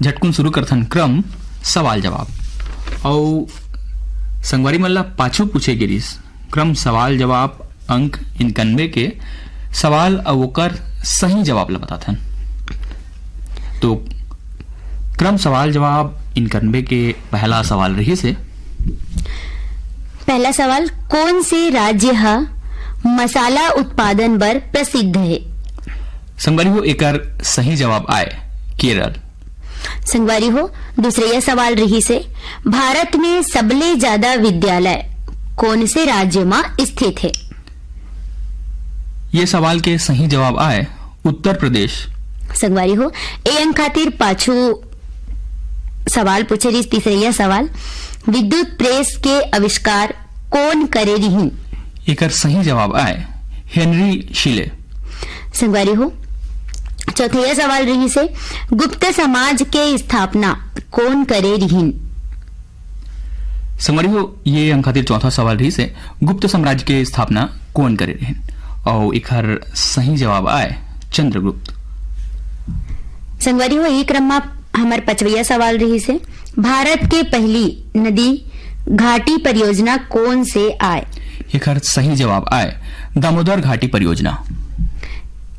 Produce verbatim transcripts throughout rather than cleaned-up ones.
झटकुन शुरू करथन क्रम सवाल जवाब। अउ संगवारी मन ला पाछू पूछे गे रिहिस क्रम सवाल जवाब अंक इनकनबे के सवाल अउ ओकर सही जवाब ला बताथन। तो क्रम सवाल जवाब इनकनबे के पहला सवाल रहिस हे। पहला सवाल, कोन से राज्य ह मसाला उत्पादन बर प्रसिद्ध हे? संगवारी हो, एकर सही जवाब आय केरल। संगवारी हो, दूसरइया सवाल रहिस हे, भारत में सबले ज्यादा विद्यालय कोन से राज्य म स्थित हे? ये सवाल के सही जवाब आय उत्तर प्रदेश। संगवारी हो, ए अंक खातिर पाछू सवाल पूछे रिहिस, तीसरइया सवाल, विद्युत प्रेस के आविष्कार कोन करे रिहिन? एकर सही जवाब आय हेनरी शीले। संगवारी हो, चौथइया सवाल रहिस हे, गुप्त समाज के स्थापना कोन करे रिहिन? संगवारी हो, ये अंक खातिर चौथा सवाल रहिस हे, गुप्त साम्राज्य के स्थापना कोन करे रिहिन? अउ एखर सही जवाब आय चंद्रगुप्त। संगवारी हो, ई क्रम म हमर पचवइया सवाल रहिस हे, भारत के पहली नदी घाटी परियोजना कोन से आय? एखर सही जवाब आय दामोदर घाटी परियोजना।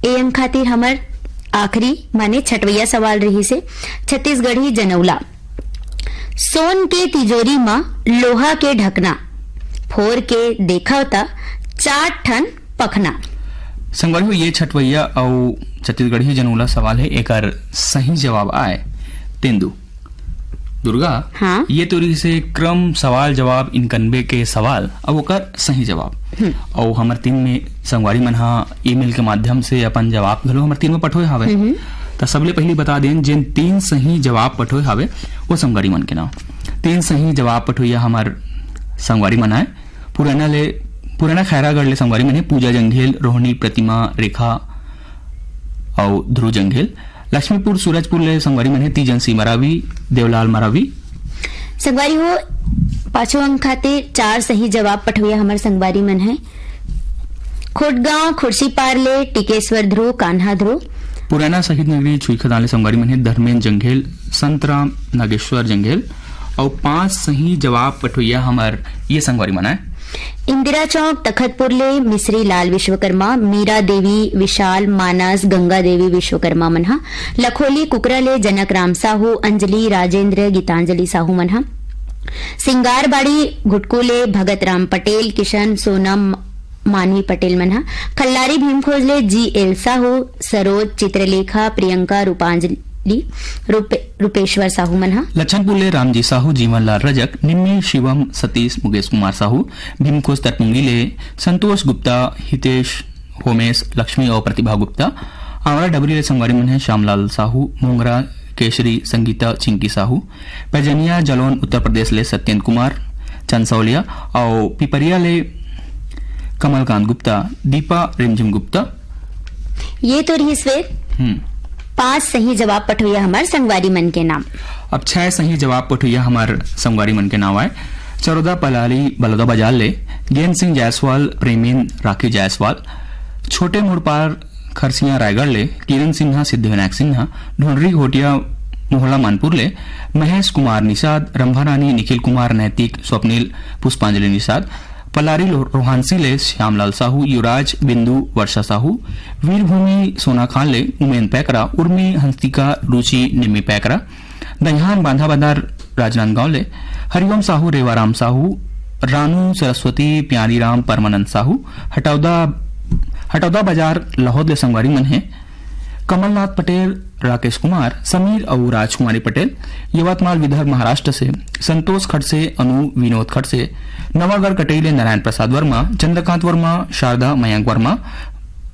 ए अंक खातिर हमर आखिरी माने छठवइया सवाल रहिस हे, छत्तीसगढ़ी जनउला, सोन के तिजोरी म लोहा के ढकना, फोर के देखव त चार ठन पखना। संगवारी हो, ये छठवइया अउ छत्तीसगढ़ी जनउला सवाल हे, एकर सही जवाब आय तेंदू। दुर्गा, हाँ। ये तो रहिस हे क्रम सवाल जवाब इनकनबे के सवाल, अउ ओकर सही जवाब। हम्म। अउ हमर तीन में संगवारी मन ह ईमेल के माध्यम से अपन जवाब घलो हमर तीन में पठोए हावय। हम्म। त सबले पहिली बता देन, जेन तीन सही जवाब पठोए हावय, वो संगवारी मन के नाम। तीन सही जवाब पठोइया हमर संगवारी मन आय। पुराना ले, पुराना खैरागढ़ ले संगवारी मन हे पूजा जंघेल, रोहिणी प्रतिमा रेखा अउ ध्रुव जंघेल। लक्ष्मीपुर सूरजपुर ले संगवारी मन हे तीजन सिंह मरावी, देवलाल मरावी। संगवारी हो, पाछू अंक खातिर चार सही जवाब पठोइया हमर संगवारी मन हे खोटगांव खुर्सीपार ले टिकेश्वर ध्रुव, कान्हा ध्रुव। पुराना शहीद नगरी छुईखदान ले संगवारी मन हे धर्मेन जंघेल, संतराम नागेश्वर जंघेल। अउ पांच सही जवाब पठोइया हमर ये संगवारी मन आय। इंदिरा चौक तखतपुर ले मिश्री लाल विश्वकर्मा, मीरा देवी, विशाल, मानस, गंगा देवी विश्वकर्मा मन ह। लखोली कुकरा ले जनक राम साहू, अंजलि, राजेंद्र, गीतांजलि साहू मन ह। सिंगारबाड़ी घुटकू ले भगत राम पटेल, किशन, सोनम, मानवी पटेल मन ह। खल्लारी भीमखोज ले जी एल साहू, सरोज, चित्रलेखा, प्रियंका, रूपांजलि, रूपे-, रूपेश्वर साहू मन ह। लच्छनपुर ले रामजी साहू, जीवनलाल रजक, निम्मी, शिवम, सतीश, मुकेश कुमार साहू। भीमखोज तटमुंगी ले संतोष गुप्ता, हितेश, होमेश, लक्ष्मी अउ प्रतिभा गुप्ता। आंवला डबरी ले संगवारी मन हे श्यामलाल साहू, मोंगरा, केशरी, संगीता, चिंकी साहू। पैजनिया जलौन उत्तर प्रदेश ले सत्येंद्र कुमार चंसौलिया अउ पिपरिया ले कमलकांत गुप्ता, दीपा रिमझिम गुप्ता। ये तो रहिस वे हम्म। पांच सही जवाब पठोइया हमर संगवारी मन के नाम। अब छह सही जवाब पठोइया हमर संगवारी मन के नाम आय। चरोदा पलाली बलौदा बाजार ले गेंद सिंह जायसवाल, प्रेमेंद्र, राखी जायसवाल। छोटे मुड़पार खरसिया रायगढ़ ले किरण सिन्हा, सिद्धिविनायक सिन्हा। ढोंढरी घोटिया मोहला मानपुर ले महेश कुमार निषाद, रंभारानी, निखिल कुमार, नैतिक, स्वप्निल, पुष्पांजलि निषाद। पलारी लो-, रोहानसी ले श्यामलाल साहू, युवराज, बिंदु, वर्षा साहू। वीरभूमि सोनाखान ले उमेन पैकरा, उर्मी, हंसिका, रुचि, निम्मी पैकरा। दहिहान बांधा बाजार राजनांदगांव ले हरिओम साहू, रेवाराम साहू, रानू सरस्वती, प्यारीराम, परमानंद साहू। हटौदा, हटौदा बाजार लाहौद ले संगवारी मन हे कमलनाथ पटेल, राकेश कुमार, समीर अउ राजकुमारी पटेल। यवतमाल विदर्भ महाराष्ट्र से संतोष खडसे, अनु, विनोद खडसे। नवागढ़ कटेई ले नारायण प्रसाद वर्मा, चंद्रकांत वर्मा, शारदा, मयंक वर्मा।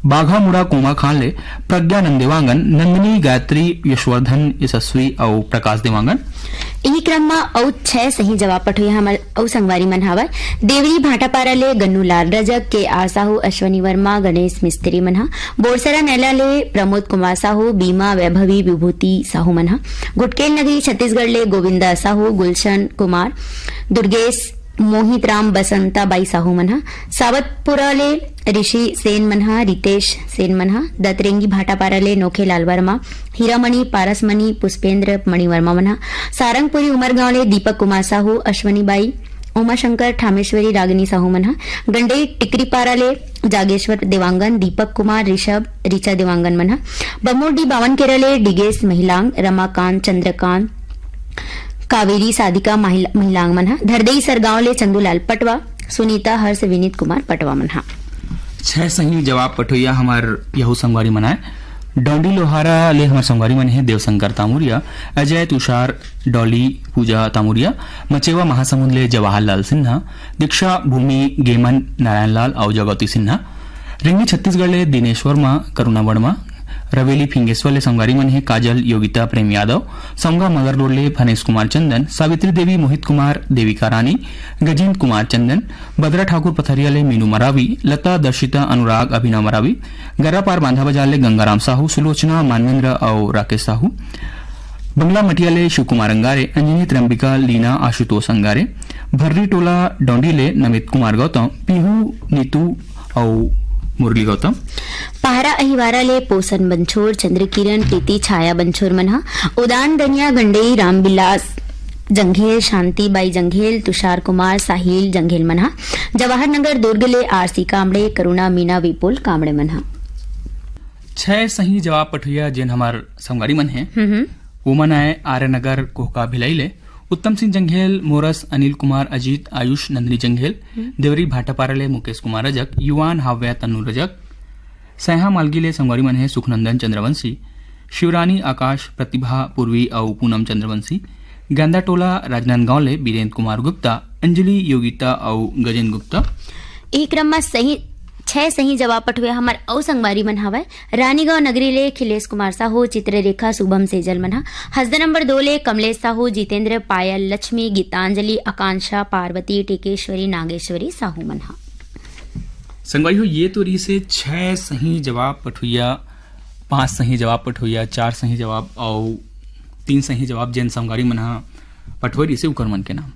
बाघामुड़ा कोमाखान ले प्रज्ञानंद देवांगन, नंदिनी, गायत्री, यशवर्धन, यशस्वी अउ प्रकाश देवांगन। इही क्रम म अउ छह सही जवाब पठोइया हमर अउ संगवारी मन हावय। देवरी भाटापारा ले गन्नू लाल रजक, के आर साहू, अश्वनी वर्मा, गणेश मिस्त्री मन ह। बोरसरा नैला ले प्रमोद कुमार साहू, बीमा, वैभवी, विभूति साहू मन ह। गुटकेल नगरी छत्तीसगढ़ ले गोविंदा साहू, गुलशन कुमार, दुर्गेश मोहित राम बसंता बाई साहू मन ह, सावतपुरा ले ऋषि सेन मन ह, रितेश सेन मन ह, दतरेंगी भाटापारा ले नोखेलाल वर्मा, हीरामणि, पारसमणि, पुष्पेंद्र मणि वर्मा मन ह, सारंगपुरी उमरगांव ले दीपक कुमार साहू, अश्वनी बाई, उमाशंकर ठामेश्वरी, रागिनी साहू मन ह, गंडई टिकरीपारा ले जागेश्वर देवांगन, दीपक कुमार, ऋषभ, ऋचा देवांगन मन ह, बमोडी बावन केरा ले डिगेश महिलांग, रमाकांत, चंद्रकांत, कावेरी, साधिका महिल-, महिलांग मन ह, धरदई सरगांव ले चंदूलाल पटवा, सुनीता, हर्ष, विनीत कुमार पटवा मन ह। छह सही जवाब पठोइया हमर यहू संगवारी मन आय। डौंडी लोहारा ले हमर संगवारी मन हे देवशंकर तामुरिया, अजय, तुषार, डॉली, पूजा तामुरिया, मचेवा महासमुंद ले जवाहर लाल सिन्हा, दीक्षा भूमि गेमन नारायण लाल अउ जगौती सिन्हा, रिंगी छत्तीसगढ़ ले दिनेश वर्मा, करुणा वर्मा, रवेली फिंगेश्वर ले संगवारी मन हे काजल, योगिता, प्रेम यादव, समगा मगर रोड ले फनेश कुमार चंदन, सावित्री देवी, मोहित कुमार, देविका रानी, गजेंद्र कुमार चंदन, बदरा ठाकुर पथरिया ले मीनू मरावी, लता, दर्शिता, अनुराग, अभिनव मरावी, गर्रापार बांधा बाजार ले गंगाराम साहू, सुलोचना, मानवेंद्र अउ राकेश साहू, बंगला मटिया ले शिव कुमार अंगारे, अंजनी, त्रंबिका, लीना, आशुतोष अंगारे, भर्री टोला डौंडी ले नमित कुमार गौतम, पीहू, नीतू अउ मुरली गौतम। पहरा अहिवारा ले पोसन बंछोर, चंद्रकिरण, प्रीति, छाया बंछोर मन ह, उदान दनिया, गंडई, रामविलास जंघेल, शांति बाई जंघेल, तुषार कुमार, साहिल जंघेल मन ह, जवाहर नगर दुर्ग ले आरसी कामड़े, करुणा, मीना, विपुल कामड़े मन ह। छह सही जवाब पठोइया जेन हमर संगवारी मन हे, हम्म, हम्म। ओमन आय आर्यनगर कोहका भिलाई ले उत्तम सिंह जंघेल, मोरस, अनिल कुमार, अजीत, आयुष, नंदिनी जंघेल, हम्म। देवरी भाटापारा ले मुकेश कुमार रजक, युवान, हाव्या, तन्नू रजक, सैहा मालगी ले संगवारी मन हे सुखनंदन चंद्रवंशी, शिवरानी, आकाश, प्रतिभा, पूर्वी अउ पूनम चंद्रवंशी, गांदाटोला राजनांदगांव ले बीरेंद्र कुमार गुप्ता, अंजलि, योगिता अउ गजेंद्र गुप्ता। एक क्रम म सही, छह सही जवाब पठवे हमर अउ संगवारी मन हवय। रानीगांव नगरी ले खिलेश कुमार साहू, चित्ररेखा, शुभम सेजल मन ह। हसदेव नंबर दो ले कमलेश साहू, जितेंद्र, पायल, लक्ष्मी, गीतांजलि, आकांक्षा, पार्वती, टेकेश्वरी, नागेश्वरी साहू मन ह। संगवारी हो, ये तो रहिसे छह सही जवाब पठोइया, पांच सही जवाब पठोइया, चार सही जवाब अउ तीन सही जवाब जेन संगवारी मन ह पठोए रहिसे उकर मन के नाम।